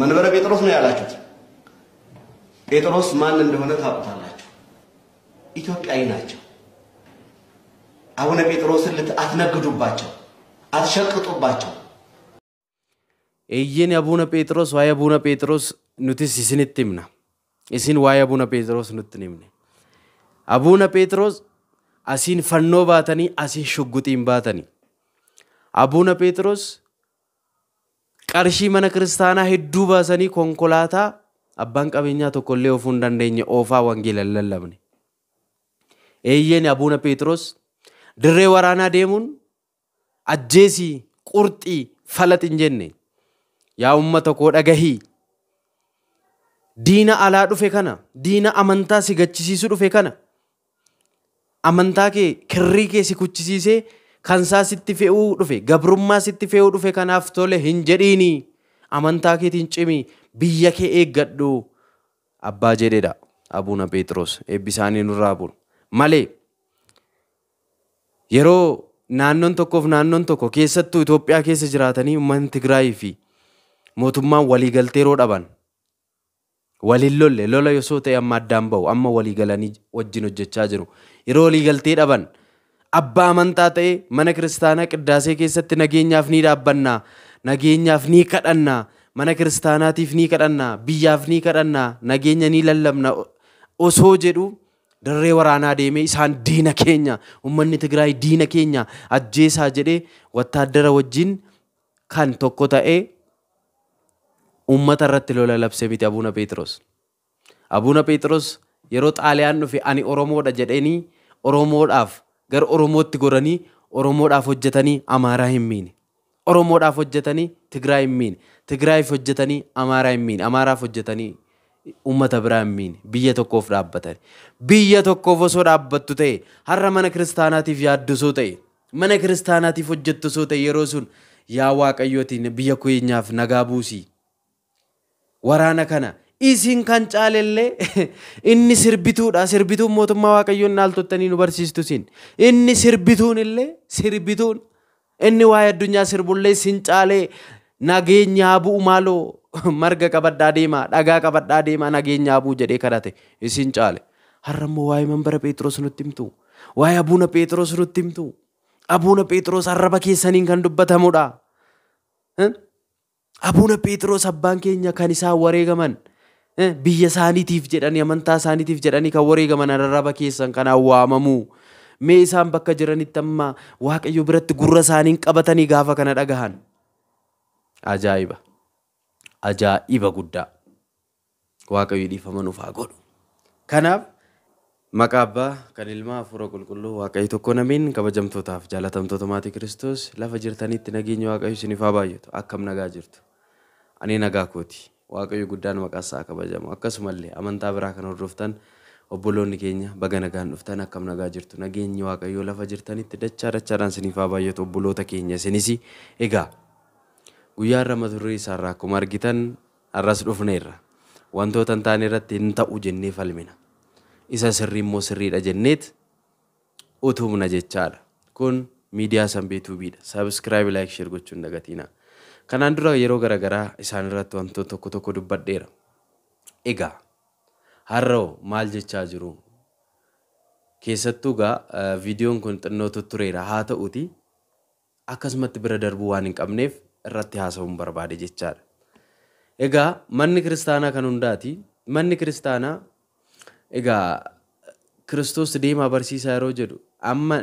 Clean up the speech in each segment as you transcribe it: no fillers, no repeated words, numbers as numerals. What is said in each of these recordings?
መንበረ ጴጥሮስ ነው ያላችሁት። ጴጥሮስ ማን እንደሆነ ታውቁታላችሁ። ኢትዮጵያዊ ናቸው። አቡነ ጴጥሮስን አትነግዱባቸው፣ አትሸቅጡባቸው። Eeyyeen, Abuuna Phexros, waa'ee Abuuna Phexros nutis isinitti himna. Isin waa'ee Abuuna Phexros nutti hin himne. Abuuna Phexros asiin fannoo baatanii, asiin shugguxiin baatanii. Abuuna Phexros qarshii mana kiristaanaa hedduu baasanii konkolaataa abbaan qabeenyaa tokkollee oofuu hin dandeenye oofaa wangeela hin lallabne. Eeyyeen, Abuuna Phexros dirree waraanaa deemuun ajjeesii, qurxii, falaxi hin jenne. Yaa uummata koo, dhagahii. Diina alaa dhufe kana, diina amantaa si gachisiisu dhufe kana, amantaa kee, kirrii kee si kuchisiisee kansaa sitti fe'uu dhufe, gabrummaa sitti fe'uu dhufe kanaaf tole hin jedhiini. Amantaa keetiin cimi, biyya kee eeggadhu. Abbaa jedhedha Abuuna Phexros, eebbi isaanii nurraa bu'u. Malee yeroo naannoon tokkoof naannoon tokko, keessattuu Itoophiyaa keessa jiraatanii, uummanni Tigraayii fi mootummaan waliigaltee yeroo dhaban, waliin lolle, lola osoo ta'e amma addaan bahu, amma walii galanii wajjin hojjechaa jiru. Yeroo waliigaltee dhaban abbaa amantaa ta'e mana kiristaanaa qiddaasee keessatti nageenyaaf ni dhaabbannaa, nageenyaaf ni kadhannaa, mana kiristaanaatiif ni kadhannaa, biyyaaf ni kadhannaa, nageenya ni lallabna osoo jedhu, dirree waraanaa deemee isaan diina keenya, uummanni Tigraay diina keenya, ajjeesaa jedhee wattaaddara wajjin kan tokko ta'ee uummata irratti lola labse miti Abuuna Phexros. Abuuna Phexros yeroo Xaaliyaan dhufe ani Oromoodha jedhanii Oromoodhaaf gara Oromootti goranii Oromoodhaaf hojjetanii Amaaraa hin miine. Oromoodhaaf hojjetanii Tigraay hin miine. Tigraayiif hojjetanii Amaaraa hin miine. Amaaraaf hojjetanii uummata biraa hin miine. Biyya tokkoof dhaabbatan. Biyya tokkoof osoo dhaabbattu ta'e, har'a mana kiristaanaatiif yaaddu osoo ta'e, mana kiristaanaatiif hojjettu osoo ta'e, yeroo sun yaa Waaqayyootiin biyya keenyaaf nagaa buusii. Waraana kana isin kan caalellee inni sirbituudha. Sirbituun mootummaa Waaqayyoon naaltottanii nu barsiistu isin. Inni sirbituun illee, sirbituun inni waa'ee addunyaa sirbullee isin caalee nageenya haa bu'u, maaloo marga qabadhaa deemaa, dhagaa qabadhaa deemaa, nageenya haa bu'u jedhee kadhate isin caale. Har'a immoo waa'ee manbara Phexros nutti himtu. Waa'ee Abuuna Phexros nutti himtu. Abuuna Phexros arraba keessaniin kan dubbatamudha. Abuuna Phexros abbaan keenya kan isaan wareegaman biyya isaaniitiif jedhanii, amantaa isaaniitiif jedhanii kan wareegaman arraba keessan kanaan waamamu. Mee isaan bakka jiranitti amma Waaqayyo biratti gurra isaaniin qabatanii gaafa kana dhagahan. Ajaa'iba! Ajaa'iba guddaa! Waaqayyo dhiifama nuuf haa godhu. Kanaaf maqaa Abbaa, kan Ilmaa, Hafuura Qulqulluu Waaqayyo tokko namiin, kabajamtootaaf jaalatamtoota maatii Kiristoos, lafa jirtanitti nageenya Waaqayyo isiniif haa baay'atu. Akkam nagaa jirtu? Ani nagaa kooti. Waaqayyo guddaan maqaa isaa kabajamu. Akkasumallee amantaa biraa kan hordoftan obboloonni keenya, baga nagaan dhuftan. Akkam nagaa jirtu? Nageenyi Waaqayyoo lafa jirtanitti dachaa dachaadhaan isiniif haa baay'atu, obboloota keenya isinis. Egaa guyyaa irra mata duree isaarraa akkuma argitan har'as dhufneerra. Wantoota hin taane irratti hin ta'u jennee falmina. Isa sirrii immoo sirriidha jenneet utubna jechaadha. Kun miidiyaa Sanbee Tuubiidha. Subscribe, like, share gochuun dagatiina. Kanaan dura yeroo garaagaraa isaan irratti wantoota tokko tokko dubbadheera. Egaa har'oo maal jechaa jiru? Keessattuu gaa viidiyoon kun xinnoo tuttureera, haa ta'uti akkasumatti bira darbuu waan hin qabneef irratti haasa'uun barbaade jechaadha. Egaa manni kiristaanaa kan hundaati. Manni kiristaanaa egaa Kiristoos deemaa barsiisaa yeroo jedhu, amma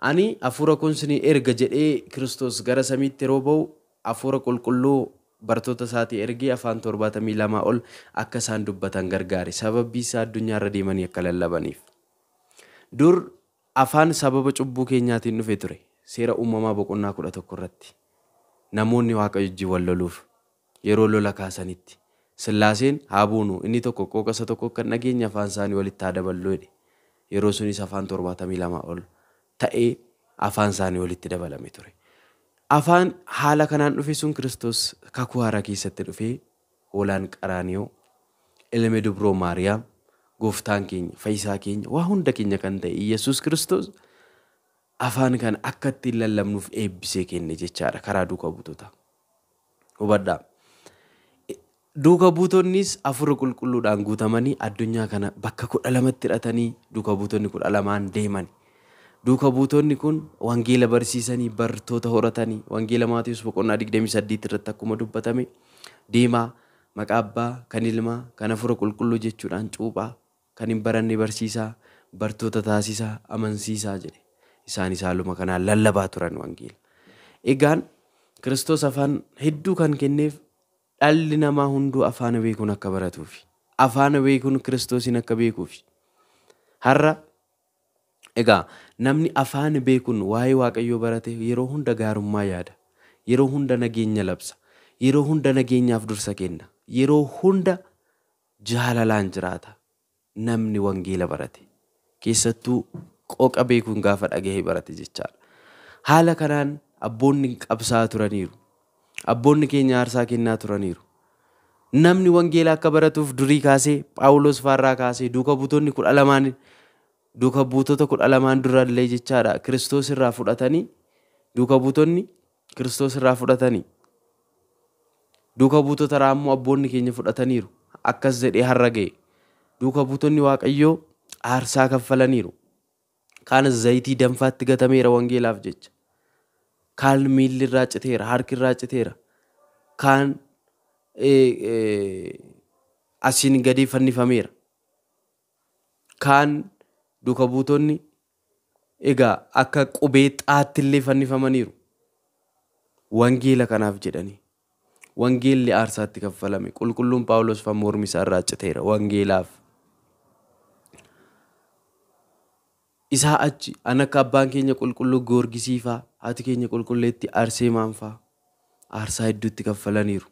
ani hafuura kun isinii erga jedhee, Kiristoos gara samiitti yeroo ba'u hafuura qulqulluu bartoota isaatii ergee afaan 72 ol akka isaan dubbatan gargaare, sababii isaa addunyaarra deemanii akka lallabaniif. Dur afaan sababa cubbuu keenyaatiin dhufe ture, seera uumamaa boqonnaa 11 irratti. Namoonni Waaqa wajjin wal loluuf yeroo lola kaasanitti Sillaaseen haa buunu, inni tokko qooqa isa tokko kan dhageenya afaan isaanii walitti haa daballu jedhe. Yeroo sunis afaan 72 ol ta'ee afaan isaanii walitti dabalame ture. Afaan haala kanaan dhufe sun Kiristoos kakuu haaraa keessatti dhufee hoolaan Qaraaniyoo, ilmi dubroo Maariyaam, gooftaan keenya, fayyisaa keenya, waa hunda keenya kan ta'e Iyyasuus Kiristoos afaan kana akka ittiin lallabnuuf eebbisee kenne jechaadha karaa duuka buutota. Hubadhaa. Duuka buutonnis Hafuura Qulqulluudhaan guutamanii addunyaa kana bakka 12tti hidhatanii duuka buutonni 12n deeman. Duuka buutonni kun wangeela barsiisanii bartoota horatanii, wangeela Maatiyus boqonnaa 28 irratti akkuma dubbatame, deemaa maqaa Abbaa, kan Ilmaa, kan Hafuura Qulqulluu jechuudhaan cuuphaa, kan hin baranne barsiisaa, bartoota taasisaa, amansiisaa jedhe. Isaanis haaluma kanaan lallabaa turan wangeela. Egaan Kiristoos afaan hedduu kan kenneef dhalli namaa hunduu afaan beekuun akka baratuufi. Afaan beekuun Kiristoosiin akka beekuufi. Har'a egaa namni afaan beekuun waa'ee Waaqayyoo barate yeroo hunda gaarummaa yaada. Yeroo hunda nageenya labsa. Yeroo hunda nageenyaaf dursa kenna. Yeroo hunda jaalalaan jiraata. Namni wangeela barate. Keessattuu qooqa beekuun gaafa dhagahee barate jechaadha. Haala kanaan abboonni qabsaa turaniiru. Abboonni keenya aarsaa kennaa turaniiru. Namni wangeela akka baratuuf durii kaasee, Phaawulos faarraa kaasee, duuka buutonni 12, duuka buutota 12 durallee jechaadha, Kiristoos irraa fudhatanii, duuka buutonni Kiristoos irraa fudhatanii, duuka buutota raammoo abboonni keenya fudhataniiru. Akkas jedhee har'a ga'e. Duuka buutonni Waaqayyoo aarsaa kaffalaniiru. Kaan zayitii danfaatti gatameera wangeelaaf jecha. Kaan miilli irraa citeera, harki irraa citeera. Kaan asiin gadi fannifameera. Kaan duuka buutonni egaa akka qubee xaatti illee fannifamaniiru. Wangeela kanaaf jedhanii. Wangeelli aarsaatti kaffalame. Qulqulluun Phaawulos fa mormi isaa irraa citeera wangeelaaf. Isaa achi an akka abbaan keenya qulqulluu Goorgisii faa, haati keenya qulqulleetti Arseemaan faa aarsaa hedduutti kaffalaniiru.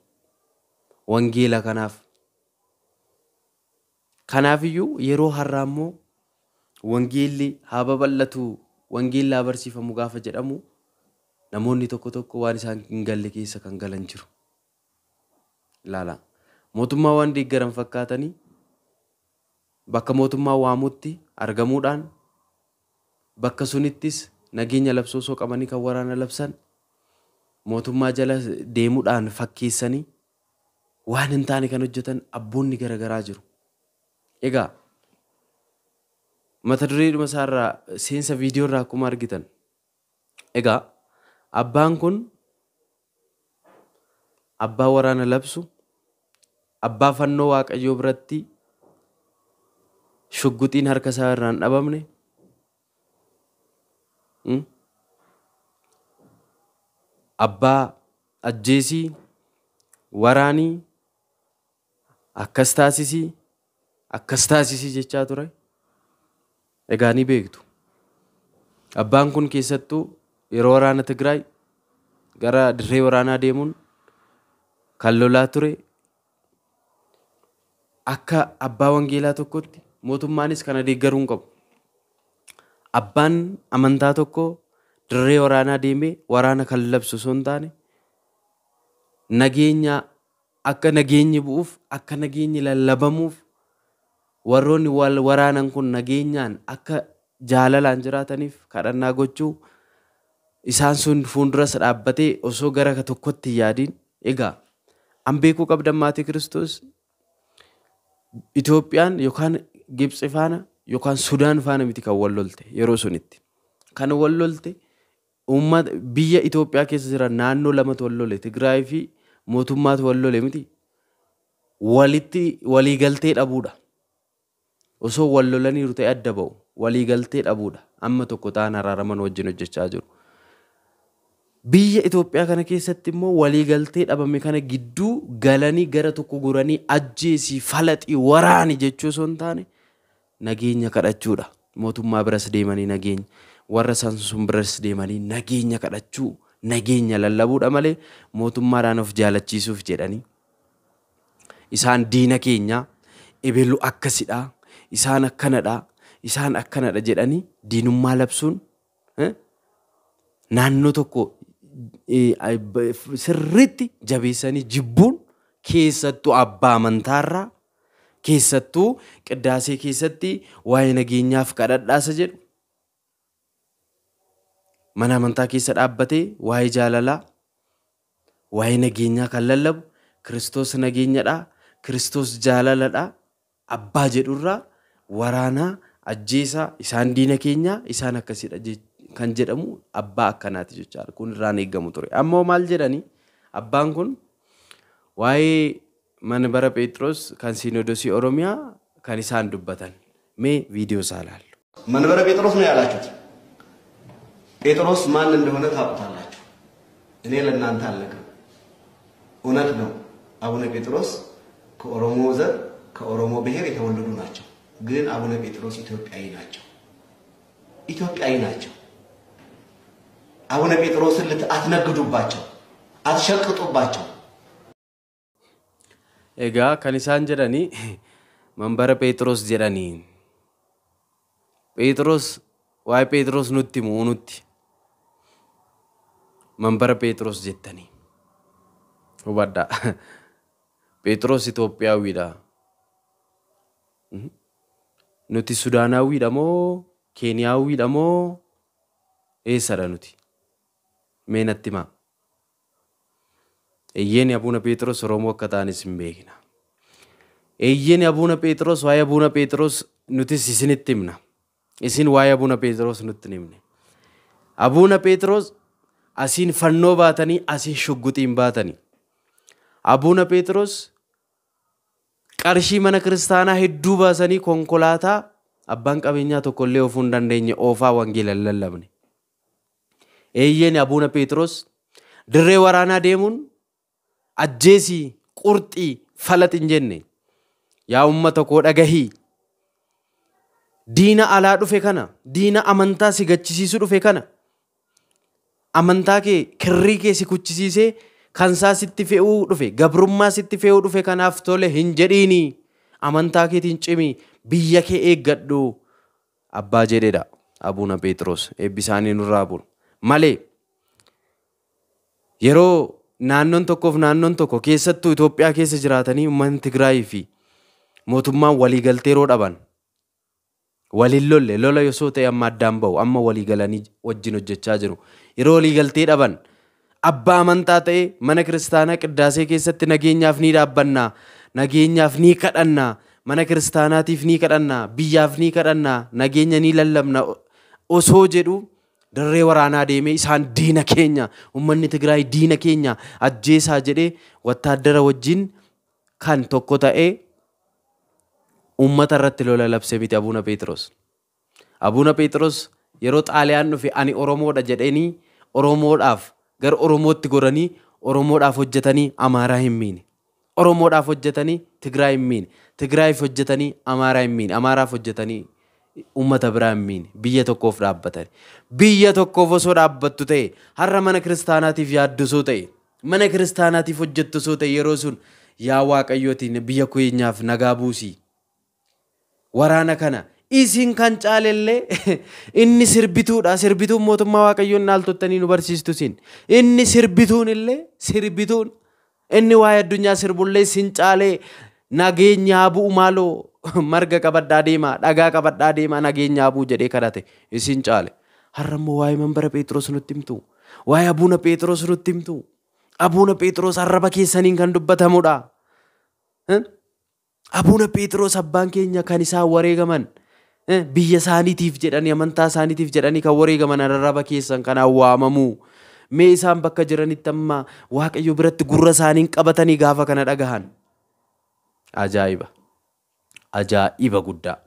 Wangeela kanaaf. Kanaafiyyuu yeroo har'aa immoo wangeelli haa babal'atu, wangeelli haa barsiifamu gaafa jedhamu namoonni tokko tokko waan isaan hin galle keessa kan galan jiru. Ilaala. Mootummaa waan deeggaran fakkaatanii bakka mootummaa waamutti argamuudhaan bakka sunittis nageenya labsoo osoo qabanii kan waraana labsan, mootummaa jala deemuudhaan fakkeessanii waan hin taane kan hojjetan abboonni garaagaraa jiru. Egaa mata dureedhuma isaarraa seensa viidiyoo irraa akkuma argitan, egaa abbaan kun abbaa waraana labsu, abbaa fannoo Waaqayyoo biratti shugguxiin harka isaa irraa hin dhabamne, abbaa ajjeesii, waraanii, akkas taasisii, akkas taasisii jechaa ture. Egaa ni beektu. Abbaan kun keessattuu yeroo waraana Tigraay gara dirree waraanaa deemuun kan lolaa ture akka abbaa wangeelaa tokkotti mootummaanis kana deeggaruu hin qabu. Abbaan amantaa tokko dirree waraanaa deemee waraana kan labsu osoo hin taane nageenya akka nageenyi bu'uuf, akka nageenyi lallabamuuf, warroonni wal waraanan kun nageenyaan akka jaalalaan jiraataniif kadhannaa gochuu, isaan sun fuulduras dhaabbatee osoo gara tokkotti hin yaadiin. Egaa an beekuu qabdan maatii Kiristoos, Itoophiyaan yookaan Gibxi faana yookaan Sudaan faana miti kan wal lolte yeroo sunitti. Kan wal lolte uummata biyya Itoophiyaa keessa jiran naannoo lamatu wal lole, Tigraay fi mootummaatu wal lole miti. Walitti waliigaltee dhabuudha. Osoo wal lolaniiru ta'e adda ba'u. Waliigaltee dhabuudha. Amma tokko ta'an araaraman wajjin hojjechaa jiru. Biyya Itoophiyaa kana keessatti immoo waliigaltee dhabame kana gidduu galanii gara tokko goranii ajjeesii, falaxii, waraani jechuu osoo hin taane nageenya kadhachuudha. Mootummaa biras deemanii nageenya, warra san sun biras deemanii nageenya kadhachuu, nageenya lallabuudha malee mootummaadhaan of jaalachiisuuf jedhanii. Isaan diina keenya, ebelu akkasidha, isaan akkanadha, isaan akkanadha jedhanii diinummaa labsuun naannoo tokko sirriitti jabeessanii jibbuun keessattuu abbaa amantaarraa, keessattuu qiddaasee keessatti waa'ee nageenyaaf kadhadhaasa jedhu, mana amantaa keessa dhaabbatee waa'ee jaalalaa, waa'ee nageenyaa kan lallabu, Kiristoos nageenyadha, Kiristoos jaalaladha abbaa jedhurraa waraanaa ajjeesaa isaan diina keenya isaan akkasidha kan jedhamu abbaa akkanaati jechaadha. Kun irraan eeggamu ture. Ammoo maal jedhanii abbaan kun waa'ee manbara Phexros kan Siinoodosii Oromiyaa kan isaan dubbatan. Mee viidiyoo isaa ilaallu. መንበረ ጴጥሮስ ነው ያላችሁት። ጴጥሮስ ማን እንደሆነ ታውቁታላችሁ። እኔ ለእናንተ አልነግርም። እውነት ነው። አቡነ ጴጥሮስ ከኦሮሞ ዘር ከኦሮሞ ብሔር የተወለዱ ናቸው። ግን አቡነ ጴጥሮስ ኢትዮጵያዊ ናቸው። ኢትዮጵያዊ ናቸው። አቡነ ጴጥሮስን አትነግዱባቸው፣ አትሸቅጡባቸው። Egaa kan isaan jedhanii manbara Phexros jedhanii Phexros waa'ee Phexros nutti himu nutti manbara Phexros jettanii hubadhaa. Phexros Itoophiyaawidha. Nuti Sudaanaawidha moo Keeniyaawidha moo eessadha nuti? Mee natti himaa. Eeyyeen Abuuna Phexros Oromoo akka ta'anis hin beekna. Eeyyeen Abuuna Phexros waa'ee Abuuna Phexros nutis isinitti himna. Isin waa'ee Abuuna Phexros nutti hin himne. Abuuna Phexros asiin fannoo baatanii asiin shugguxiin baatanii. Abuuna Phexros qarshii mana kiristaanaa hedduu baasanii konkolaataa abbaan qabeenyaa tokkollee oofuu hin dandeenye oofaa wangeela hin lallabne. Eeyyeen Abuuna Phexros dirree waraanaa deemuun ajjeesii qurxii falaxi hin jenne. Yaa uummata koo dhagahii. Diina alaa dhufe kana, diina amantaa si gachisiisu dhufe kana, amantaa kee kirrii kee si kuchisiisee kansaa sitti fe'uu dhufe, gabrummaa sitti fe'uu dhufe kanaaf tole hin jedhiini. Amantaa keetiin cimi, biyya kee eeggadhu. Abbaa jedhedha Abuuna Phexros eebbi isaanii nurraa bulu. Malee yeroo naannoon tokkoof naannoon tokko keessattuu Itoophiyaa keessa jiraatanii uummanni Tigraayii fi mootummaan waliigaltee yeroo dhaban waliin lolle lola osoo ta'e amma addaan ba'u amma waliigalanii wajjin hojjechaa jiru. Yeroo waliigaltee dhaban abbaa amantaa ta'e mana kiristaanaa qiddaasee keessatti nageenyaaf ni dhaabbannaa, nageenyaaf ni kadhannaa, mana kiristaanaatiif ni kadhannaa, biyyaaf ni kadhannaa, nageenya ni lallabna osoo jedhu dirree waraanaa deemee isaan diina keenya, uummanni Tigraay diina keenya ajjeesaa jedhee wattaaddara wajjin kan tokko ta'ee uummata irratti lola labse miti Abuuna Phexros. Abuuna Phexros yeroo Xaaliyaan dhufe ani Oromoodha jedhanii Oromoodhaaf gara Oromootti goranii Oromoodhaaf hojjetanii Amaaraa hin miine. Oromoodhaaf hojjetanii Tigraay hin miine. Tigraayiif hojjetanii Amaaraa hin miine. Amaaraaf hojjetanii uummata biraa hin miine. Biyya tokkoof dhaabbatani. Biyya tokkoof osoo dhaabbattu ta'e har'a mana kiristaanaatiif yaaddu osoo ta'e mana kiristaanaatiif hojjettu osoo ta'e yeroo sun yaa Waaqayyootiin biyya keenyaaf nagaa buusii. Waraana kana isin kan caalellee inni sirbituudha. Sirbituun mootummaa Waaqayyoon naaltottanii nu barsiistu isin. Inni sirbituun illee sirbituun inni waa'ee addunyaa sirbullee isin caalee nageenya haa bu'u maaloo marga qabadhaa deemaa dhagaa qabadhaa deemaa nageenya haa bu'u jedhee kadhate isin caale. Har'a immoo waa'ee manbara Phexros nutti himtu. Waa'ee Abuuna Phexros nutti himtu. Abuuna Phexros arraba keessaniin kan dubbatamudha. Abuuna Phexros abbaan keenya kan isaan wareegaman biyya isaaniitiif jedhanii amantaa isaaniitiif jedhanii kan wareegaman arraba keessan kan waamamu. Mee isaan bakka jiranitti amma Waaqayyo biratti gurra isaaniin qabatanii gaafa kana dhagahan. Ajaa'iba! Ajaa'iba guddaa!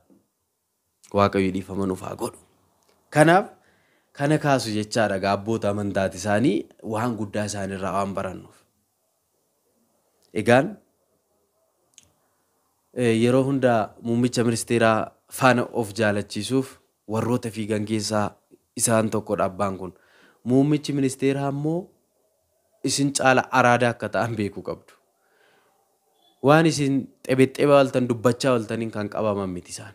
Waaqayyo dhiifama nuuf haa godhu. Kanaaf kana kaasu jechaadha abboota amantaati isaanii waan guddaa isaanirraa waan barannuuf. Egaan yeroo hunda muummicha ministeeraa faana of jaalachiisuuf warroota fiigan keessaa isaan tokkodha abbaan kun. Muummichi ministeeraa immoo isin caala araada akka ta'an beekuu qabdu. Waan isin xebexxeba waltan dubbachaa waltaniin kan qabaman miti isaan.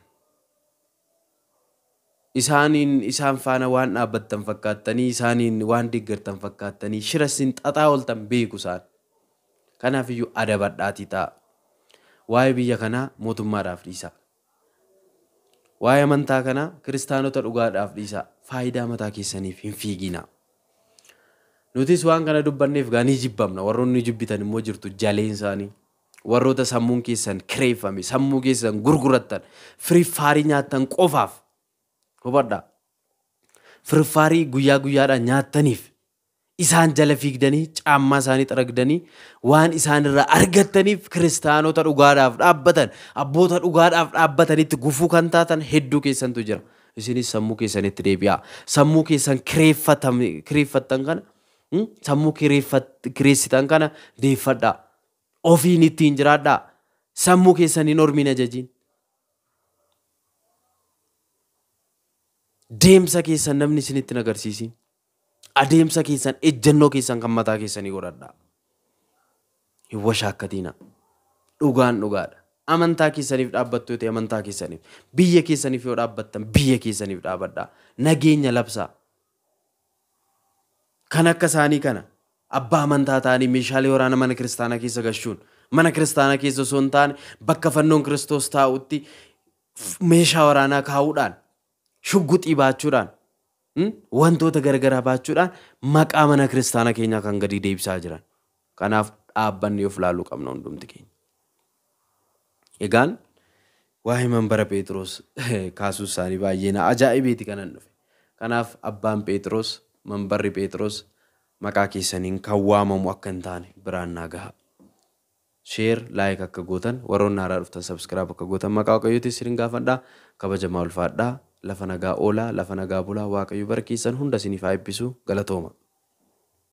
Isaaniin isaan faana waan dhaabbattan fakkaattanii isaaniin waan deeggartan fakkaattanii shira isin xaxaa waltan beeku isaan. Kanaafiyyuu adabadhaatii ta'a. Waa'ee biyya kanaa mootummaadhaaf dhiisaa. Waa'ee amantaa kanaa kiristaanota dhugaadhaaf dhiisaa. Faayidaa mataa keessaniif hin fiiginaa. Nutis waan kana dubbanneef gaa ni jibbamna. Warroonni jibbitan immoo jirtu jaleen isaanii. Warroota sammuun keessan kireeffame, sammuu keessan gurgurattan, firiffaarii nyaattan qofaaf hubadhaa. Firiffaarii guyyaa guyyaadhaan nyaattaniif isaan jala fiigdanii caammaa isaanii xaragdanii waan isaan irraa argattaniif kiristaanota dhugaadhaaf dhaabbatan, abboota dhugaadhaaf dhaabbatanitti gufuu kan taatan hedduu keessantu jira. Isinis sammuu keessanitti deebi'aa. Sammuu keessan kireeffattan kana, sammuu kireessitan kana deeffadhaa. Ofiin ittiin jiraadhaa. Sammuu keessan hin ormiin ajajiin. Deemsa keessan namni isinitti hin agarsiisin. Adeemsa keessan, ejjennoo keessan kan mataa keessanii godhadhaa. Hin washaakkatiinaa. Dhugaan dhugaadha. Amantaa keessaniif dhaabbattu yoo ta'e amantaa keessaniif. Biyya keessaniif yoo dhaabbattan biyya keessaniif dhaabadhaa. Nageenya labsaa. Kan akka isaanii kana abbaa amantaa ta'anii meeshaalee waraana mana kiristaanaa keessa gashuun, mana kiristaanaa keessa osoo hin taane bakka fannoon Kiristoos taa'utti meeshaa waraanaa kaa'uudhaan, shugguxii baachuudhaan, wantoota garagaraa baachuudhaan maqaa mana kiristaanaa keenyaa kan gadi deebisaa jiran. Kanaaf dhaabbanni of laaluu qabna hundumti keenya. Egaan waa'ee manbara Phexros kaasuu isaanii baay'ee na ajaa'ibeeti kanan dhufe. Kanaaf abbaan Phexros, manbarri Phexros maqaa keessaniin kan waamamu akka hin taane biraan naa gaha. Share, like akka gootan, warroonni haaraa dhuftan subscribe akka gootan maqaa Waaqayyootiin isin gaafadha. Kabajamaa ulfaadhaa. Lafa nagaa oolaa, lafa nagaa bulaa. Waaqayyo bara keessan hunda isiniif haa eebbisu. Galatooma.